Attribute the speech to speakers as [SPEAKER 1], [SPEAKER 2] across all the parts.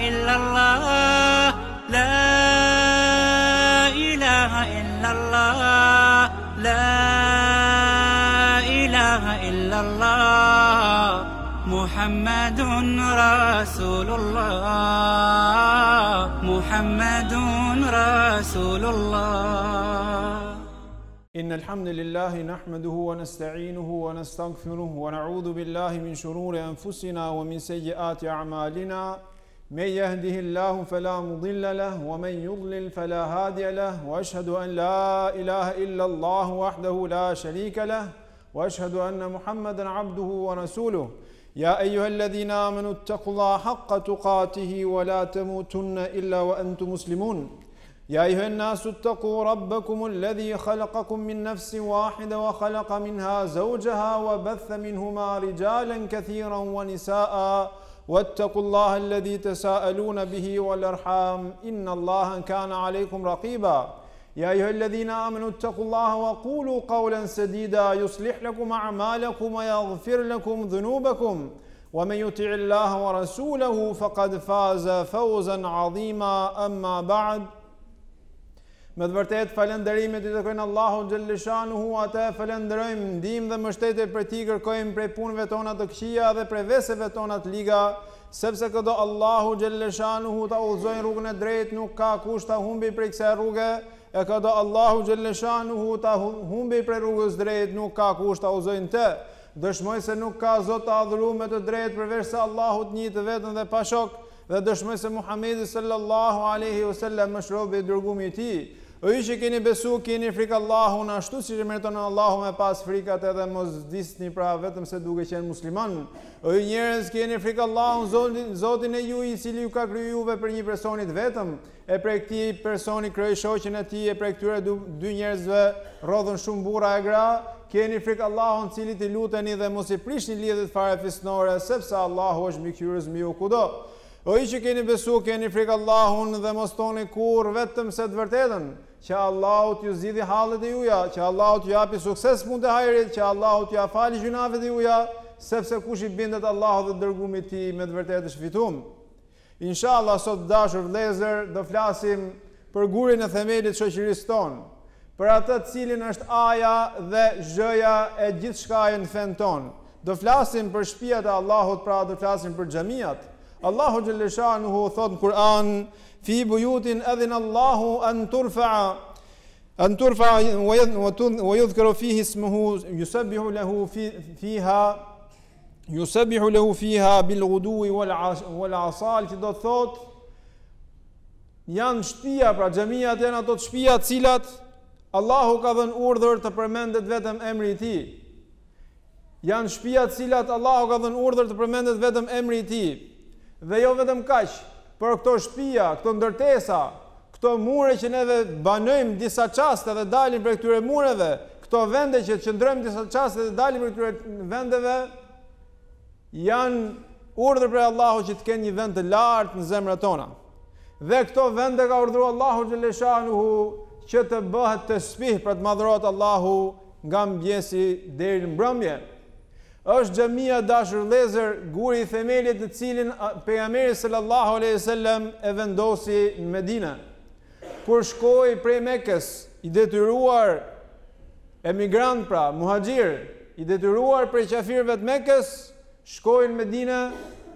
[SPEAKER 1] إلا الله لا إله إلا الله لا إله إلا الله محمد رسول الله محمد رسول الله
[SPEAKER 2] إن الحمد لله نحمده ونستعينه ونستغفره ونعوذ بالله من شرور أنفسنا ومن سيئات أعمالنا من يهده الله فلا مضل له ومن يضلل فلا هادي له وأشهد أن لا إله إلا الله وحده لا شريك له وأشهد أن محمدا عبده ورسوله يا أيها الذين آمنوا اتقوا الله حق تقاته ولا تموتن إلا وأنتم مسلمون يا أيها الناس اتقوا ربكم الذي خلقكم من نفس واحدة وخلق منها زوجها وبث منهما رجالا كثيرا ونساء واتقوا الله الذي تساءلون به والأرحام إن الله كان عليكم رقيبا يا أيها الذين آمنوا اتقوا الله وقولوا قولا سديدا يصلح لكم أعمالكم ويغفر لكم ذنوبكم ومن يطع الله ورسوله فقد فاز فوزا عظيما أما بعد Me të vërtetë falënderimet i takojnë Allahut xhelleshanuhu, atë e falënderojmë, ndihmë dhe mbështetje prej tij kërkojmë prej punëve tona të këqija dhe prej veseve tona të liga, sepse këdo Allahu xhelleshanuhu ta udhëzojë në rrugën e drejtë, nuk ka kush ta humbi prej kësaj rruge, e këdo Allahu xhelleshanuhu ta humbi prej rrugës drejtë, nuk ka kush ta udhëzojë në të. Dëshmoj se nuk ka Zot të adhuruar me të drejtë përveç se Allahut një të vetëm dhe pa shok, dhe dëshmoj se Muhamedi sallallahu alaihi wasallam është robi e i dërgumi i tij. O ju që keni besu, keni frikë Allahun ashtu siç e meriton Allahu me pas frikë atë dhe mos vdisni pra vetëm se duke qenë musliman. O ju njerëz, keni frikë Allahun, Zotin, Zotin e juaj i cili ju ka kriju juve prej një personi të vetëm, e prej këtij personi krijoi shoqen e tij, e prej këtyre dy njerëzve rrodhën shumë burra e gra, keni frikë Allahun cilit i luteni dhe mos i prishni lidhjet farefisnore, sepse Allahu është mbikëqyrës mbi ju kudo. O ju që keni besu, keni frikë Allahun dhe mos thoni kurrë vetëm se të vërtetën, që Allahu t'ju zgjidhi hallet e juja, që Allahu t'ju japi sukses punët e hajrit, që Allahu t'jua fali gjynahet e juja, sepse kush i bindet Allahut dhe të dërgumit tij me të vërtetë është fitum. Inshallah sot të dashur vëllezër do flasim për gurin e themelit të shoqërisë tonë, për atë të cilin është A-ja dhe Zh-ja e gjithçkaje në fenë tonë. Do flasim për shtëpiat e Allahut, pra do flasim për xhamiat. Allahu xhelleshanuhu thotë në Kur'an, fi buyutin adhina Allahu an turfa'a an turfa'a wa yudhkaru fihi ismuhu yusabbihu lahu fiha Yusabbihu lahu fiha bil ghudwi wal asal që do të thotë janë shtëpia, pra xhamiat janë ato shtëpia të cilat Allahu ka dhënë urdhër të përmendet vetëm emri i tij. Janë shtëpia të cilat Allahu ka dhënë urdhër të përmendet vetëm emri i tij. Dhe jo vetëm kaq, por këto shtëpia, këto ndërtesa, Këto mure që neve banojmë disa çaste dhe dalim prej këtyre mureve, këto vende që qëndrojmë disa çaste dhe dalim prej këtyre vendeve, janë urdhër prej Allahut që të kenë një vend të lartë në zemrat tona. Dhe këto vende ka urdhëruar Allahu xhelleshanuhu që të bëhet tesbih pra të madhërohet Allahu nga mëngjesi deri në mbrëmje. Është xhamia dashur vëllezër, guri i themelit të cilin pejgamberi sallallahu alaihi wasallam e vendosi në Medinë. Kur shkoi prej Mekës, i detyruar emigrant pra, muhaxhir, i detyruar prej qafirëve të Mekës, shkoi në Medinë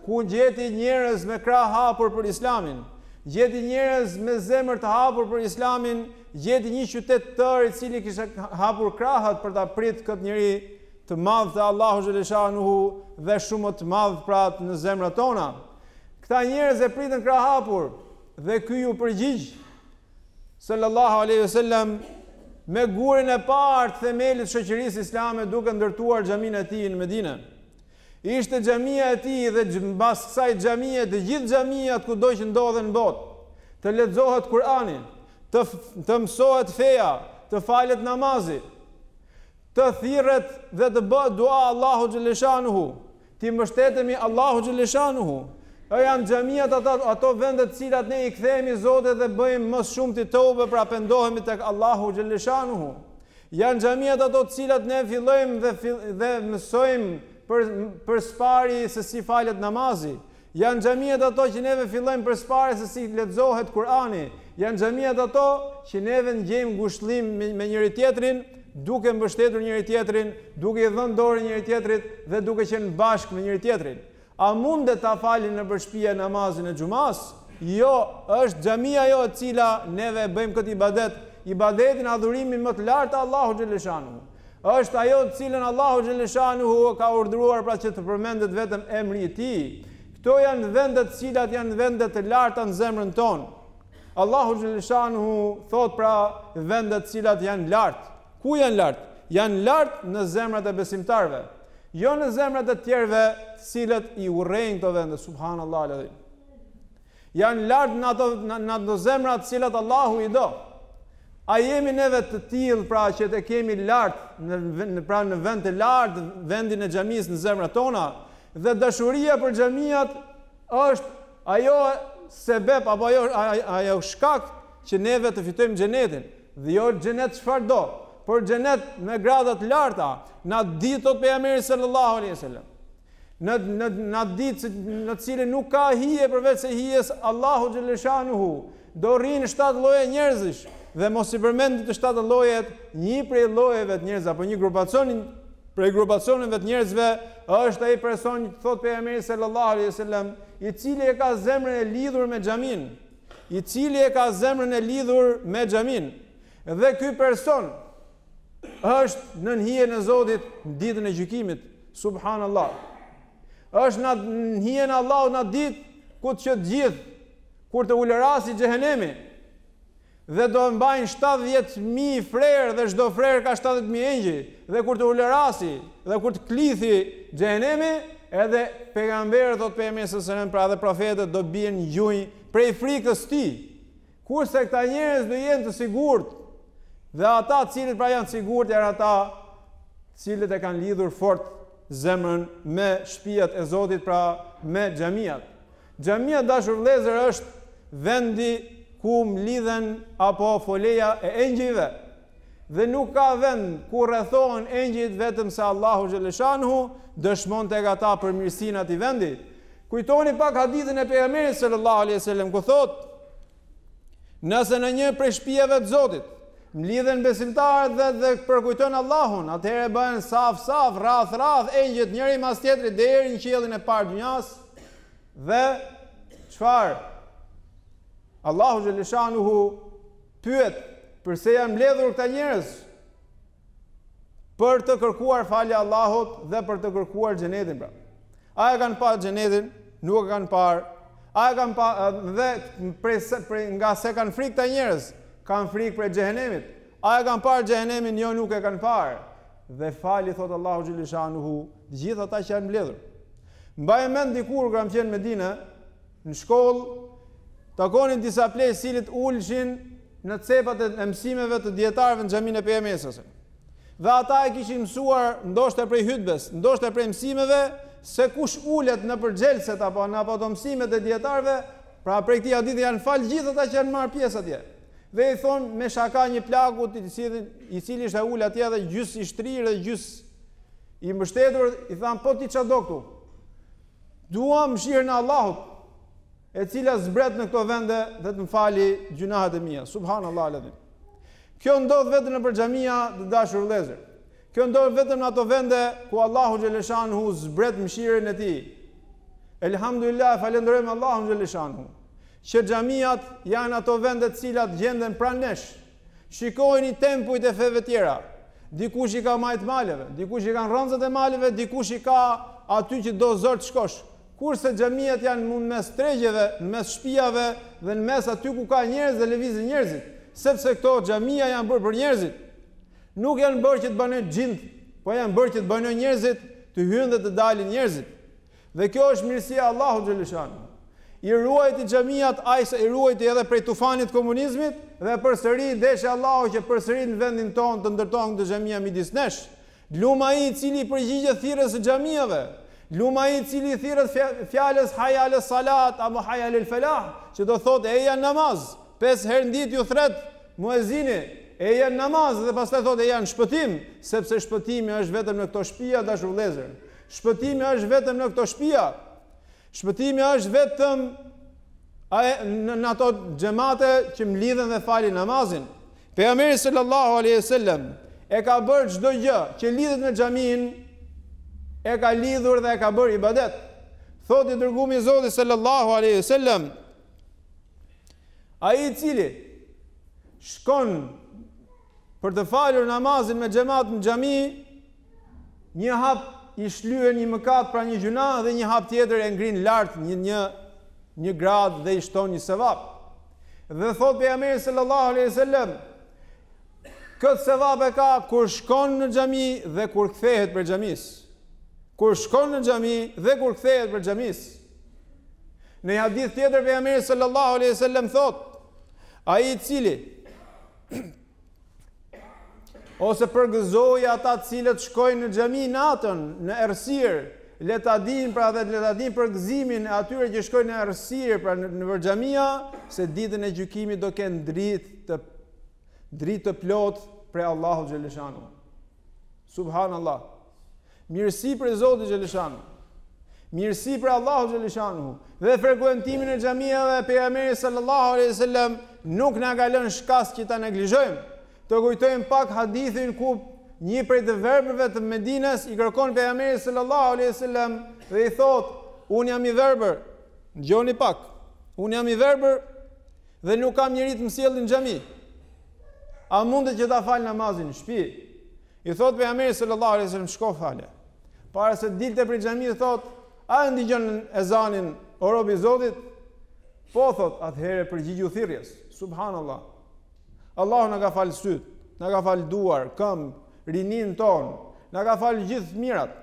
[SPEAKER 2] ku gjeti njerëz me krah hapur për Islamin. Gjeti njerëz me zemër të hapur për Islamin, gjeti një qytet të tërë i cili kishte hapur krahët për ta prit këtë njeri të madh te Allahu xheleshanuhu dhe shumë më të madh pra në zemrat tona. Këta njerëz e pritën krahhapur dhe ky iu përgjigj sallallahu alaihi wasallam me gurin e parë të themelit të shoqërisë islame duke ndërtuar xhaminë e tij në Medinë. Ishte xhamia e tij dhe mbas kësaj xhamie të gjithë xhamiat kudo që ndodhen në botë, të lexohet Kur'ani, të të mësohet feja, të falet namazi, Të thirret dhe të bëhet dua Allahu xheleshanuhu, t'i mbështetemi Allahu xheleshanuhu. E janë xhamiat ato, ato vende të cilat ne i kthehemi Zotit dhe bëjmë më së shumti tobe, pra pendohemi tek Allahu xheleshanuhu. Janë xhamiat ato të cilat ne fillojmë dhe, fill, dhe mësojmë për, për së pari se si falet namazi. Janë xhamiat ato që neve fillojmë për së pari se si lexohet Kur'ani. Janë xhamiat ato që neve ndjejmë ngushëllim me, me njëri tjetrin, duke mbështetur njëri tjetrin, duke i dhënë dorën njëri tjetrit dhe duke qenë bashkë me njëri tjetrin. A mundet ta falin nëpër shpia namazin e xhumas? Jo, është xhamia ajo e cila neve e bëjmë këtë ibadet, ibadetin adhurimin më të lartë të Allahut xheleshanuhu. Është ajo të cilën Allahu xheleshanuhu ka urdhëruar pra që të përmendet vetëm emri i tij. Këto janë vende të cilat janë vende të larta në zemrën tonë. Allahu xheleshanuhu thot pra vende të cilat janë lart. Ku janë lart? Janë lart në zemrat e besimtarëve. Jo në zemrat e tjerëve të cilët i urrejnë këto vende, subhanallahu alazim. Janë lart në ato në, në ato zemra të cilat Allahu i do. A jemi neve të tillë pra që të kemi lart në, në pra në vend të lartë vendin e xhamisë në zemrat tona dhe dashuria për xhamiat është ajo sebep apo ajo ajo shkak që neve të fitojmë xhenetin dhe jo xhenet çfarë do, por xhenet me grada të larta, në atë ditë thot pejgamberi sallallahu alaihi wasallam. Në në në atë ditë në të cilën nuk ka hije përveç se hijes Allahu xheleshanuhu, do rrinë shtatë lloje njerëzish dhe mos i përmendi të shtatë llojet, një prej llojeve të njerëzve apo një grupacion prej grupacioneve të njerëzve është ai person që thot pejgamberi sallallahu alaihi wasallam, i cili e ka zemrën e lidhur me xhamin, i cili e ka zemrën e lidhur me xhamin. Dhe ky person është nën hijen e Zotit në ditën e gjykimit, subhanallah. Është në hijen e Allahut në ditë ku të që të gjithë kur të ulërasi xhehenemi dhe do mbajnë 70.000 frerë dhe çdo frerë ka 70.000 engjëj dhe kur të ulërasi dhe kur të klithi xhehenemi edhe pejgamberët thotë pejgamberi sallallahu alajhi wasallam pra edhe profetët do bien në gjunjë prej frikës tij Kurse këta njerëz do jenë të sigurt dhe ata të cilët pra janë të sigurt janë ata të cilët e kanë lidhur fort zemrën me shtëpiat e Zotit, pra me xhamiat. Xhamia dashur vëllezër është vendi ku mblidhen apo foleja e engjëjve. Dhe nuk ka vend ku rrethohen engjëjt vetëm se Allahu xheleshanuhu dëshmon tek ata për mirësinë e atij vendi. Kujtoni pak hadithin e pejgamberit sallallahu alaihi wasallam ku thotë Nëse në një prej shtëpive të Zotit mblidhen besimtarët dhe dhe përkujtojnë Allahun, atëherë bëhen saf saf, radh radh, engjëjt njëri mas tjetrit deri në qiellin e parë dynjas. Dhe çfarë? Allahu xheleshanuhu pyet përse janë mbledhur këta njerëz? Për të kërkuar falje Allahut dhe për të kërkuar xhenetin pra. A e kanë pa xhenetin? Nuk e kanë parë. A e kanë pa dhe prej, prej nga se kanë frikë këta njerëz? Kanë frikë prej xhehenemit. A e kanë parë xhehenemin? Jo, nuk e kanë parë. Dhe fali thot Allahu xheleshanuhu të gjithë ata që janë mbledhur. Mbaj mend dikur kur kam qenë në Medinë, në shkollë, takonin disa pleq të cilët ulshin në cepat e mësimeve të dijetarëve në xhaminë e pejgamberit sallallahu alajhi wasallam. Dhe ata e kishin mësuar ndoshta prej hutbes, ndoshta prej mësimeve se kush ulet nëpër xhelset apo në apo ato mësimet e dijetarëve, pra prej këtij hadithi janë fal gjithë ata që janë marrë pjesë atje. Dhe i thon me shaka një plaku i cili i cili ishte ul atje dhe gjys i shtrirë dhe gjys i mbështetur, i than po ti ça do këtu? Dua mëshirën e Allahut, e cila zbret në këto vende dhe të më fali gjynahet e mia. Subhanallahu alazim. Kjo ndodh vetëm nëpër xhamia, të dashur vëllezër. Kjo ndodh vetëm në ato vende ku Allahu xheleshanuhu zbret mëshirën e tij. Elhamdulillah, falënderojmë Allahun xheleshanuhu. Që xhamiat janë ato vende të cilat gjenden pranë nesh. Shikojini tempujt e feve tjera. Dikush i ka majë të maleve, dikush i ka në rrënzat e maleve, dikush i ka aty që do zor të shkosh. Kurse xhamiat janë në mes tregjeve, në mes shtëpiave dhe në mes aty ku ka njerëz dhe lëvizin njerëzit, sepse këto xhamia janë bërë për njerëzit. Nuk janë bërë që të banojnë xhindët, po janë bërë që të banojnë njerëzit, të hyjnë dhe të dalin njerëzit. Dhe kjo është mirësia e Allahut xheleshanuhu. I ruajti xhamiat aq sa i ruajti edhe prej tufanit të komunizmit dhe përsëri deshi Allahu që përsëri në vendin tonë të ndërtohen këto xhamia midis nesh. Lum ai i cili i përgjigjet thirrjes së xhamiave. Lum ai i cili i thirret fjalës hayya ala salat apo hayya alel falah, që do thotë eja në namaz. Pesë herë në ditë ju thret muezini, eja në namaz dhe pastaj thotë eja në shpëtim, sepse shpëtimi është vetëm në këto shtëpia dashur vëllezër. Shpëtimi është vetëm në këto shtëpia. Shpëtimi është vetëm a e, në, në ato xhemate që mblidhen dhe falin namazin. Pejgamberi sallallahu alaihi wasallam e ka bërë çdo gjë që lidhet me xhaminë, e ka lidhur dhe e ka bërë ibadet. Thotë i dërgumi i Zotit sallallahu alaihi wasallam, ai i cili shkon për të falur namazin me xhemat në xhami, një hap i shlyen një mëkat pra një gjynah dhe një hap tjetër e ngrin lart një një një gradë dhe i shton një sevap. Dhe thotë pejgamberi sallallahu alaihi wasallam, këtë sevap e ka kur shkon në xhami dhe kur kthehet prej xhamisë. Kur shkon në xhami dhe kur kthehet prej xhamisë. Në një hadith tjetër pejgamberi sallallahu alaihi wasallam thotë, ai i cili Ose përgëzoji ata të cilët shkojnë në xhami natën, në errësirë, le ta dinë pra dhe le ta dinë përgëzimin e atyre që shkojnë në errësirë, pra në nëpër xhamia, se ditën e gjykimit do kenë dritë të dritë të plotë prej Allahut xheleshanuhu. Subhanallah. Mirësi prej Zotit xheleshanuhu. Mirësi prej Allahut xheleshanuhu. Dhe frekuentimin e xhamiave pejgamberi sallallahu alaihi wasallam nuk na ka lënë shkas që ta neglizhojmë. Të kujtojmë pak hadithin ku një prej të verbërve të Medinës i kërkon pejgamberit sallallahu alaihi wasallam dhe i thotë, unë jam i verbër. Dëgjoni pak. Unë jam i verbër dhe nuk kam njeri të më sjellë në xhami. A mundet që ta fal namazin në shtëpi? I thotë pejgamberi sallallahu alaihi wasallam shko fale. Para se të dilte prej xhamisë thotë, a e ndigjon ezanin o rob i Zotit? Po thotë, atëherë përgjigju thirrjes. Subhanallah. Allahu na ka fal syt, na ka fal duar, këmbë, rininë tonë, na ka fal gjithë të mirat.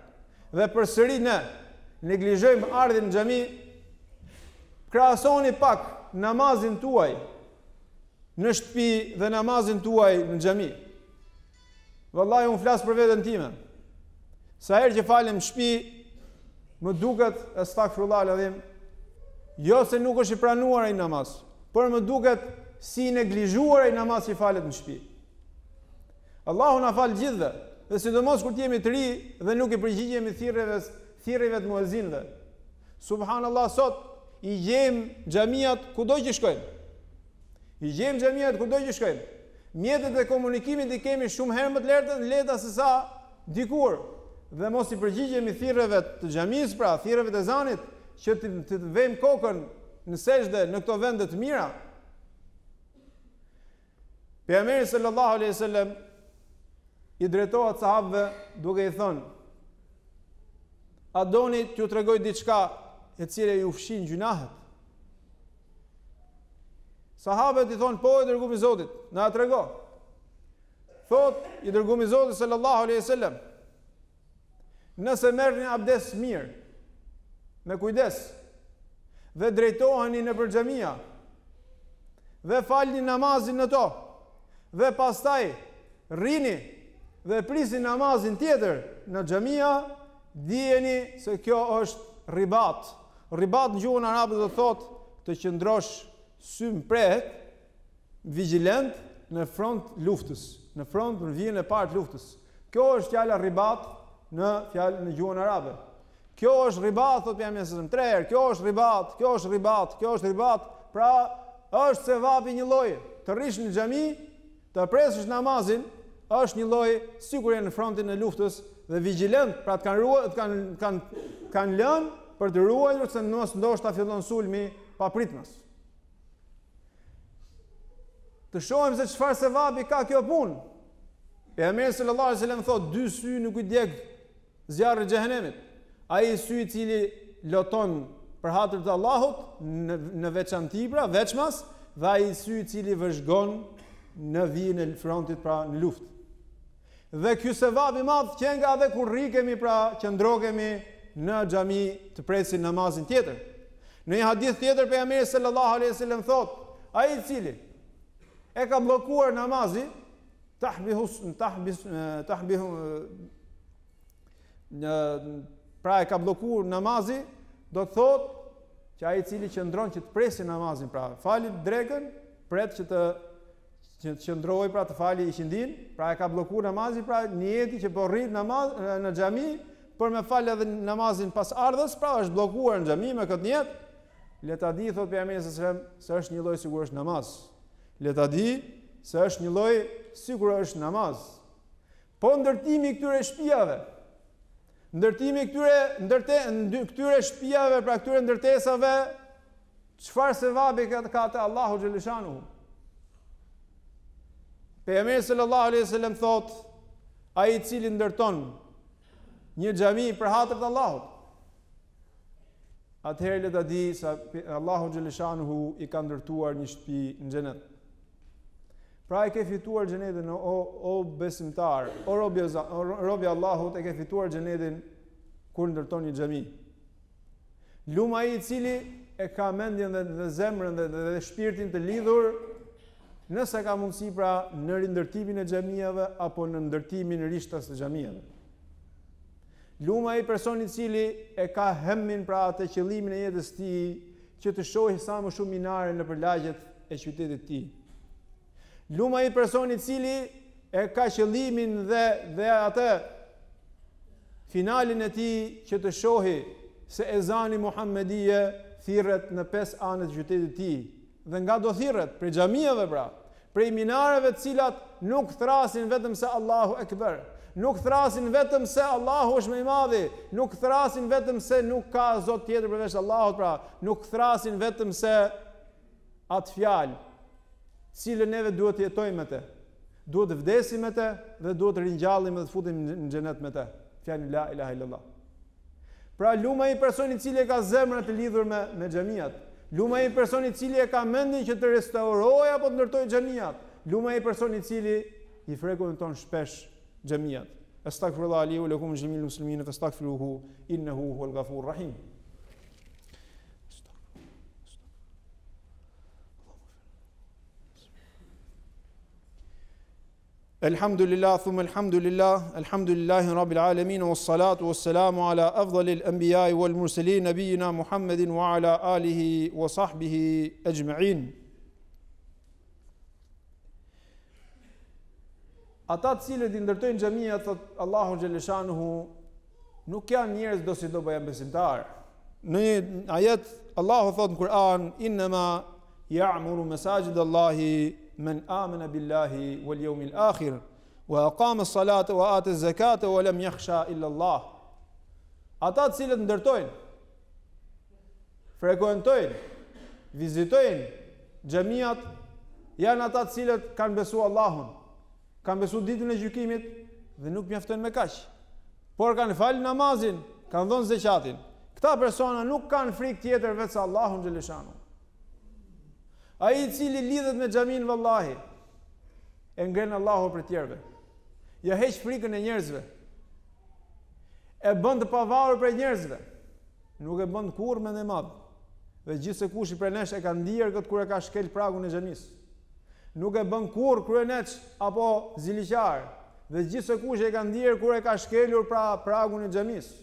[SPEAKER 2] Dhe përsëri ne neglizhojmë ardhjen në xhami. Krahasoni pak namazin tuaj në shtëpi dhe namazin tuaj në xhami. Vallahi unë flas për veten time. Sa herë që falem në shtëpi, më duket estagfirullah el-adhim, jo se nuk është i pranuar ai namaz, por më duket si i neglizhuar ai namaz që falet në shtëpi. Allahu na fal gjithëve, dhe sidomos kur të jemi të ri dhe nuk i përgjigjemi thirrjeve thirrjeve të muezinëve. Subhanallahu sot i gjejmë xhamiat kudo që shkojmë. I gjejmë xhamiat kudo që shkojmë. Mjetet e komunikimit i kemi shumë herë më të lehta, lehta se sa dikur. Dhe mos i përgjigjemi thirrjeve të xhamisë, pra thirrjeve të ezanit, që të, të, të vejmë kokën në sexhde në këto vende të mira. Pejgamberi sallallahu alaihi wasallam i drejtohet sahabëve duke i thënë: A doni t'ju tregoj diçka e cila ju fshin gjynahet? Sahabët i thonë, po i dërgumi i Zotit, na e trego. Thot, i dërgumi i Zotit sallallahu alaihi wasallam, nëse merrni abdes mirë, me kujdes, dhe drejtoheni nëpër xhamia, dhe falni namazin në to, dhe pastaj rrini dhe prisni namazin tjetër në xhamia, dijeni se kjo është ribat, Ribat në gjuhën arabe do të thotë të qëndrosh symprehtë, vigjilent në front luftës, në front në vijën e parë të luftës. Kjo është fjala ribat në fjalë në gjuhën arabe. Kjo është ribat, thotë pejgamberi sallallahu alajhi wasallam, tre herë, kjo është ribat, kjo është ribat, kjo është ribat. Pra, është sevapi një lloj, të rrish në xhami, Të presësh namazin është një lloj sikur je në frontin e luftës dhe vigjilent, pra të kanë ruajtur, të kanë kanë kanë lënë për të ruajtur se mos ndoshta fillon sulmi papritmas. Të shohim se çfarë sevapi ka kjo punë. Pejgamberi sallallahu alajhi wasallam thotë dy sy nuk i djeg Zjarri i xhehenemit, ai sy i cili loton për hatër të Allahut në, në veçanti pra, veçmas, dhe ai sy i cili vëzhgon në vijën e frontit pra në luftë. Dhe ky sevap i madh qenka edhe kur rrikemi pra qëndrokemi në xhami të presim namazin tjetër. Në një hadith tjetër pejgamberi sallallahu alaihi wasallam thotë, ai i cili e ka bllokuar namazi, Tahbihu tahbis tahbihu në pra e ka bllokuar namazi, do të thotë që ai i cili qëndron që të presi namazin, pra fali drekën, pret që të që të qëndrojë pra të fali iqindinë, pra e ka bllokuar namazi, pra nijeti që po rri namaz në xhami, për me falë edhe namazin pasardhës, pra është bllokuar në xhami me këtë nijet, le ta di thot pejgamberi sallallahu alajhi wasallam se është një lloj sikur është namaz. Le ta di se është një lloj sikur është namaz. Po ndërtimi i këtyre shtëpiave, ndërtimi i këtyre ndërte këtyre shtëpiave, pra këtyre ndërtesave, çfarë sevapi ka ka te Allahu xheleshanuhu? Pejgamberi sallallahu alaihi wasallam thot, ai i cili ndërton një xhami për hatër të Allahut, atëherë le ta di se Allahu xheleshanuhu i ka ndërtuar një shtëpi në xhenet. Pra e ke fituar xhenetin o o besimtar, o robi o robi Allahut e ke fituar xhenetin kur ndërton një xhami. Lum ai i cili e ka mendjen dhe, dhe zemrën dhe, dhe, dhe shpirtin të lidhur nëse ka mundësi pra në rindërtimin e xhamiave apo në ndërtimin rishtas të xhamiave. Lum ai person i cili e ka hemmin pra atë qëllimin e jetës tij që të shohë sa më shumë minare nëpër lagjet e qytetit të tij. Lum ai person i cili e ka qëllimin dhe dhe atë finalin e tij që të shohë se ezani Muhammedije thirret në pesë anët e qytetit të tij. Dhe nga do thirret? Prej xhamiave pra. Prej minareve të cilat nuk thrasin vetëm se Allahu Ekber. Nuk thrasin vetëm se Allahu është më i madhi, nuk thrasin vetëm se nuk ka Zot tjetër përveç Allahut, pra, nuk thrasin vetëm se atë fjalë, cilën neve duhet të jetojmë me të. Duhet të vdesim me të dhe duhet të ringjallim dhe të futemi në xhenet me të. Fjalën la ilaha illallah. Pra lum ai person i cili e ka zemrën të lidhur me me xhamiat. Lum ai person i cili e ka mendjen që të restaurojë apo të ndërtojë xhamiat. Lum ai person i cili i frekuenton shpesh xhamiat. Astaghfirullah li wa lakum jami'il muslimin fastaghfiruhu innahu huwal ghafur rahim. Elhamdulillah, thumme elhamdulillah, elhamdulillahi rabbil alamin, wa salatu wa salamu ala afdalil anbijai wal murselin, nabijina Muhammedin wa ala alihi wa sahbihi exhmein. Ata të cilët i ndërtojnë xhamiat, thot Allahu xheleshanuhu, nuk janë njerëz dosido po janë besimtar. Në një ajet Allahu thot në Kur'an, innama ya'muru masajid Allahi men amana billahi wal yawmil akhir wa aqama as-salata wa ata az-zakata wa lam yakhsha illa Allah. Ata të cilët ndërtojnë frekuentojnë, vizitojnë xhamiat janë ata të cilët kanë besuar Allahun, kanë besuar ditën e gjykimit dhe nuk mjaftojnë me kaq. Por kanë falë namazin, kanë dhënë zeqatin. Këta persona nuk kanë frikë tjetër veç se Allahun xheleshanu. Ai i cili lidhet me xhamin vallahi e ngren Allahu prej tjerëve. Ja heq frikën e njerëzve. E bën të pavarur prej njerëzve. Nuk e bën kurrë mendjemadh. Dhe gjithsekushi prej nesh e ka ndier këtë kur e ka shkel pragun e xhamisë. Nuk e bën kurrë kryeneç apo ziliqar. Dhe gjithsekushi e ka ndier kur e ka shkelur pra pragun e xhamisë.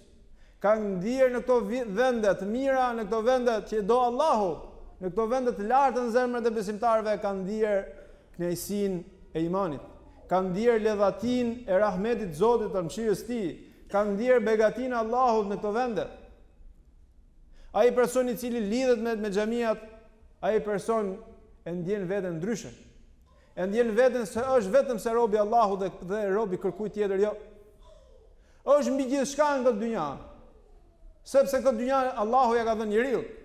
[SPEAKER 2] Ka ndier në këto vende të mira, në këto vende që do Allahu, në këto vende të larta në zemrat e besimtarëve ka ndier kënaqësinë e imanit. Ka ndier ledhatinë e rahmetit të Zotit të mëshirës së tij, Ka ndier begatinë e Allahut në këto vende. Ai person i cili lidhet me me xhamiat, ai person e ndjen veten ndryshe. E ndjen veten se është vetëm se robi i Allahut dhe, dhe robi i kërkujt tjetër jo. Është mbi gjithçka në këtë dynja. Sepse këtë dynja Allahu ja ka dhënë njeriut.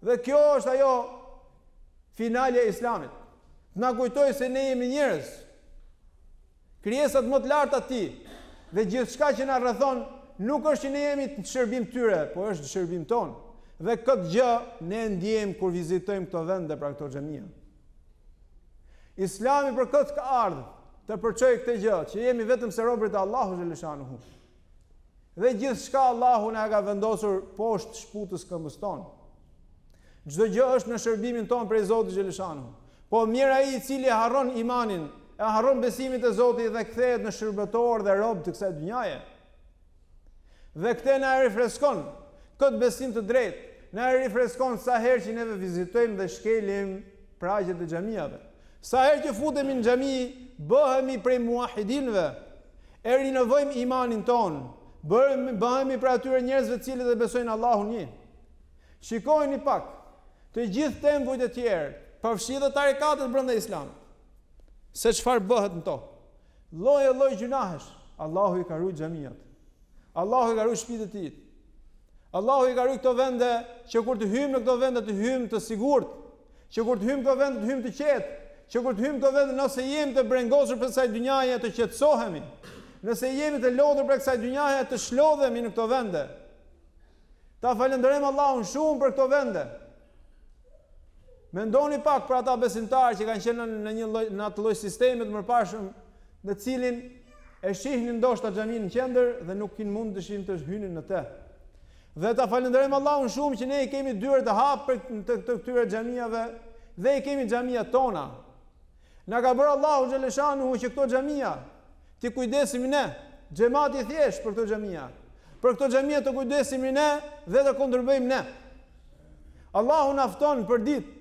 [SPEAKER 2] Dhe kjo është ajo finalja e Islamit. Të na kujtojë se ne jemi njerëz. Krijesat më të larta të tij dhe gjithçka që na rrethon nuk është që ne jemi në shërbim të tyre, po është në shërbim tonë. Dhe këtë gjë ne e ndjejmë kur vizitojmë këto vende, pra këto xhamia. Islami për këtë ka ardhur të përçojë këtë gjë, që jemi vetëm se robërit e Allahut xheleshanuhu. Dhe gjithçka Allahu na e ka vendosur poshtë shputës këmbës tonë. Çdo gjë është në shërbimin tonë prej Zotit xheleshanuhu. Po mjerë ai i cili e harron imanin, e harron besimin te Zoti dhe kthehet në shërbëtor dhe rob të kësaj dynjaje. Dhe këtë na e rifreskon, këtë besim të drejtë, na e rifreskon sa herë që neve vizitojmë dhe shkelim pragjet e xhamiave. Sa herë që futemi në xhami, bëhemi prej muahidinëve, e rinovojmë imanin tonë. Bëhemi, bëhemi prej atyre njerëzve të cilët e besojnë Allahun një. Shikojeni pak, të gjithë tempujt e tjerë, përfshi dhe tarikatet brenda Islamit. Se çfarë bëhet në to? Lloj e lloj gjynahesh. Allahu i ka rujt xhamiat. Allahu i ka rujt shtëpitë e tij. Allahu i ka rujt këto vende që kur të hyjmë në këto vende të hyjmë të sigurt, që kur të hyjmë në këto vende të hyjmë të qetë, që kur të hyjmë në këto vende nëse jemi të brengosur prej kësaj dynjaje të qetësohemi, nëse jemi të lodhur prej kësaj dynjaje të shlodhemi në këto vende. Ta falënderojmë Allahun shumë për këto vende. Mendoni pak për ata besimtarë që kanë qenë në një lloj në atë lloj sistemi të mëparshëm, në të cilin e shihnin ndoshta xhaminë në qendër dhe nuk kin mundëshin të hynin në të. Dhe ta falënderojmë Allahun shumë që ne i kemi dyert të hapur të, të këtyre xhamiave dhe i kemi xhamiat tona. Na ka bërë Allahu xheleshanuhu që këto xhamia t'i kujdesemi ne, xhemati i thjeshtë për këto xhamia. Për këto xhamia të kujdesemi ne dhe të kontribuojmë ne. Allahu na fton për ditë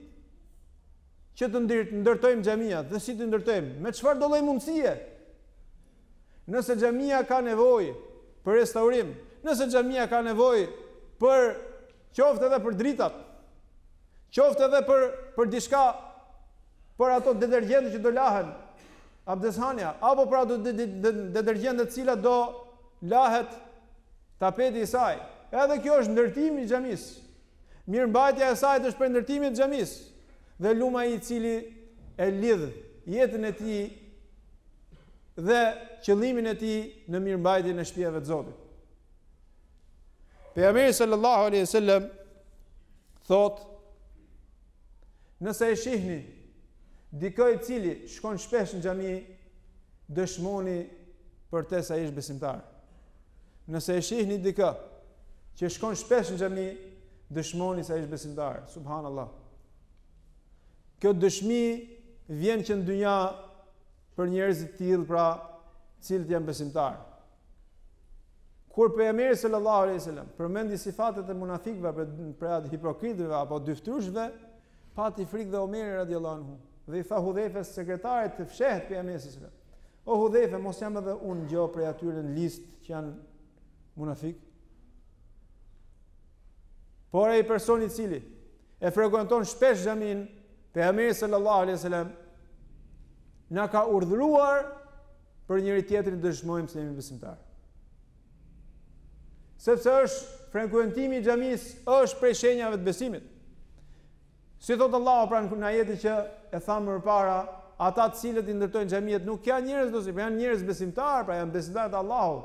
[SPEAKER 2] që të ndërtojmë xhamiat dhe si të ndërtojmë, me çfarë do lloj mundësie? Nëse xhamia ka nevojë për restaurim, nëse xhamia ka nevojë për qoftë edhe për dritat, qoftë edhe për për diçka për ato detergjente që do lahen, abdeshanja, apo për ato detergjente të cilat do lahet tapeti i saj. Edhe kjo është ndërtimi i xhamisë. Mirëmbajtja e saj është prej ndërtimit të xhamisë. Dhe lum ai i cili e lidh jetën e tij dhe qëllimin e tij në mirëmbajtjen e shtëpive të Zotit. Pejgamberi sallallahu alaihi wasallam thotë nëse e shihni dikë i cili shkon shpesh në xhami, dëshmoni për të se ai është besimtar. Nëse e shihni dikë që shkon shpesh në xhami, dëshmoni se ai është besimtar. Subhanallah. Kjo dëshmi vjen që në dynja për njerëz të tillë, pra, të cilët janë besimtarë. Kur pejgamberi sallallahu alaihi wasallam përmendi sifatet e munafikëve për për atë hipokritëve apo dyfytyrëshve, pati frikë dhe Omeri radiallahu anhu dhe i tha Hudhejfes sekretarit të fshehtë pejgamberit sallallahu alaihi wasallam. O Hudhejfe, mos jam edhe unë gjë prej atyre në listë që janë munafik. Por ai person i cili e frekuenton shpesh xhaminë, pejgamberi sallallahu alaihi wasallam na ka urdhëruar për njëri tjetrin të dëshmojmë se jemi besimtarë. Sepse është frekuentimi i xhamisë është prej shenjave të besimit. Si thotë Allahu pra në ajetin që e thamë më parë, ata të cilët i ndërtojnë xhamiet nuk janë njerëz do si, por janë njerëz besimtarë, pra janë besimtarë të Allahut.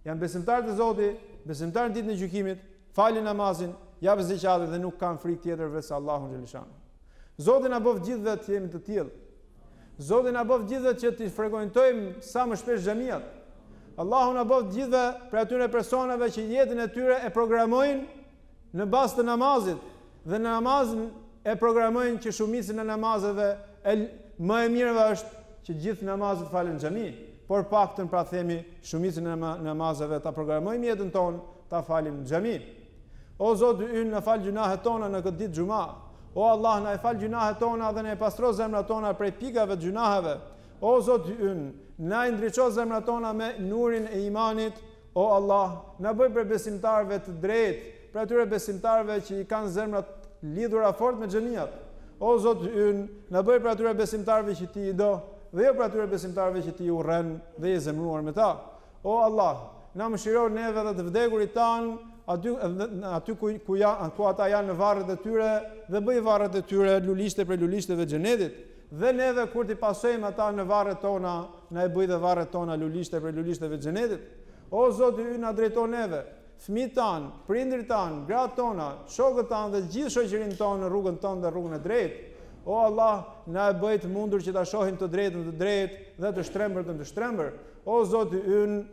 [SPEAKER 2] Janë besimtarë të Zotit, besimtarë në ditën e gjykimit, falin namazin, japin zeqatin dhe nuk kanë frikë tjetër veç Allahun xheleshanuhu. Zoti na bëftë gjithëve të jemi të tillë. Zoti na bëftë gjithëve që t'i frekuentojmë sa më shpesh xhamiat. Allahu na bëftë gjithëve prej atyre personave që jetën e tyre e programojnë në bazë të namazit dhe në namazin e programojnë që shumicën e namazeve e më e mira është që gjithë namazet falen në xhami, por paktën pra themi shumicën e namazeve ta programojmë jetën tonë, ta falim në xhami. O Zoti ynë, na fal gjynahet tona në këtë ditë xhuma. O Allah, na i fal gjynahet tona dhe na i pastro zemrat tona prej pikave të gjynaheve. O Zoti ynë, na i ndriço zemrat tona me nurin e imanit. O Allah, na bëj prej besimtarëve të drejtë, prej atyre besimtarëve që i kanë zemrat lidhura fort me xhamiat. O Zoti ynë, na bëj prej atyre besimtarëve që ti i do dhe jo prej atyre besimtarëve që ti i urren dhe je zemëruar me ta. O Allah, na mëshiro neve dhe të vdekurit tanë aty aty ku ku janë ku ata janë në varret e tyre dhe bëj varret e tyre lulishte prej lulishteve të xhenetit. Dhe neve kur t'i pasojmë ata në varret tona, na i bëj dhe varret tona lulishte prej lulishteve të xhenetit. O Zoti ynë, na drejto neve, fëmijët tanë, prindërit tanë, gratë tona, shokët tanë dhe gjithë shoqërinë tonë në rrugën tënde, rrugën e drejtë. O Allah, na e bëj të mundur që ta shohim të drejtën të drejtë dhe të shtrembërtën të shtrembër. O Zoti ynë,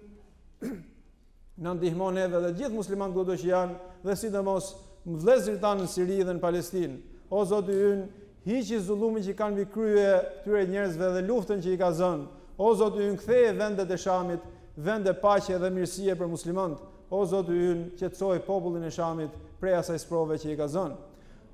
[SPEAKER 2] na ndihmo neve dhe gjithë muslimanët kudo që janë dhe sidomos vëllezërit tanë në Siri dhe në Palestinë. O Zoti ynë, hiqi zullumin që kanë mbi krye këtyre njerëzve dhe luftën që i ka zënë. O Zoti ynë, ktheje vendet e Shamit, vende paqe dhe mirësie për muslimanët. O Zoti ynë, qetësoje popullin e Shamit prej asaj sprove që i ka zënë.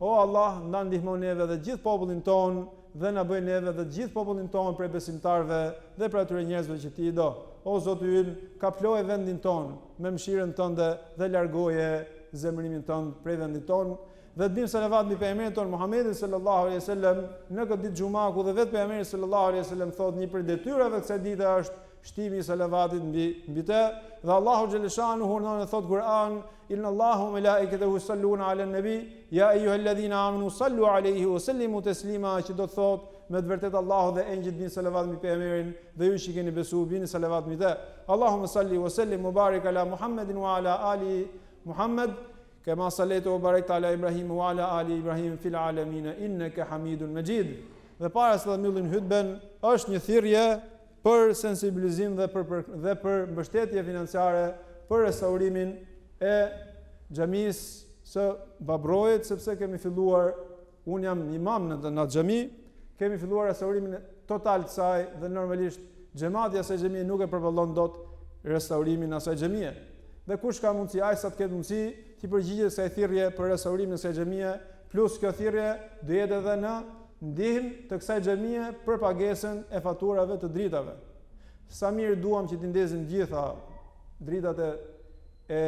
[SPEAKER 2] O Allah, na ndihmo neve dhe gjithë popullin tonë dhe na bëj neve dhe gjithë popullin tonë prej besimtarëve dhe prej atyre njerëzve që ti i do. O Zoti ynë, kaploje vendin tonë me mëshirën tënde dhe largoje zemërimin tënd prej vendit tonë. Dhe të bëjmë salavat mbi pejgamberin tonë Muhammedin sallallahu alaihi wasallam në këtë ditë xhuma ku dhe vetë pejgamberi sallallahu alaihi wasallam thotë një prej detyrave të kësaj dite është shtimi i salavatit mbi mbi të dhe Allahu xhaleshanu urdhëron e thotë Kur'an inna Allaha wa malaikatahu yusalluna ala nabi ya ayyuhalladhina amanu sallu alayhi wa sallimu taslima që do të thotë me të vërtetë Allahu dhe engjëjt bin salavat mbi pejgamberin dhe ju që keni besuar bini salavat mbi të Allahumma salli wa sallim wa barik ala Muhammedin wa ala ali Muhammed kama sallaita wa barakta ala Ibrahim wa ala ali Ibrahim fil alamin innaka Hamidun Majid dhe para se ta mbyllim hutben është një thirrje për sensibilizim dhe për, për dhe për mbështetje financiare për restaurimin e xhamisë së Babrojit, sepse kemi filluar, unë jam imam në në atë xhami, kemi filluar restaurimin total të saj dhe normalisht xhemati i asaj xhamie nuk e përballon dot restaurimin e asaj xhamie. Dhe kush ka mundësi, aq sa të ketë mundësi, t'i përgjigjet kësaj thirrje për restaurimin e kësaj xhamie, plus kjo thirrje do jetë edhe në ndihmë të kësaj xhamie për pagesën e faturave të dritave. Sa mirë duam që t'i ndezim gjitha dritat e e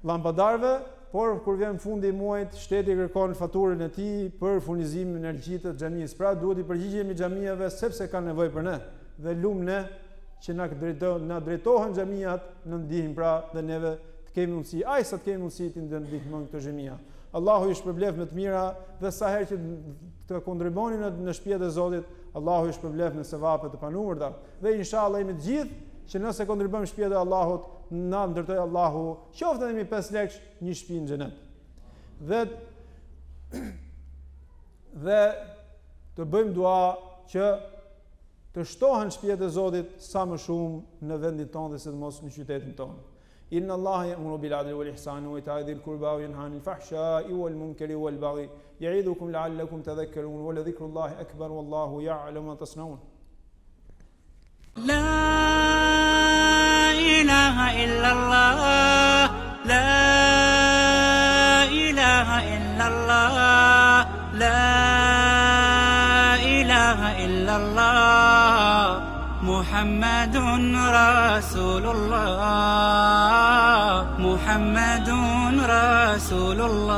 [SPEAKER 2] llampadarëve, por kur vjen fundi i muajit, shteti kërkon faturën e tij për furnizimin me energji të xhamisë. Pra duhet t'i përgjigjemi xhamiave sepse kanë nevojë për ne dhe lum ne që na drejto, na drejtohen xhamiat në ndihmë pra dhe neve të kemi mundësi, aq sa të kemi mundësi t'i ndihmojmë këto xhamia. Allahu ju shpërbleftë me të mira dhe sa herë që të kontribuoni në, në shtëpiat e Zotit, Allahu ju shpërbleftë me sevape të panumërta. Dhe inshallah jemi të gjithë që nëse kontribuojmë shtëpiat e Allahut, na ndërtojë Allahu qoftë edhe me 5 lekë një shtëpi në xhenet. Dhe dhe të bëjmë dua që të shtohen shtëpiat e Zotit sa më shumë në vendin tonë dhe sidomos në qytetin tonë. Inna Allaha ya'muru bil 'adli wal ihsani wa ita'i dhil qurba wa yanha 'anil fahsha'i wal munkari wal baghi ya'idhukum la'allakum tadhakkarun wa la dhikrullahi akbar wallahu ya'lamu ma tasnaun.
[SPEAKER 1] La ilaha illa Allah La ilaha illa Allah La ilaha illa Allah Muhammedun Rasulullah Muhammedun Rasulullah.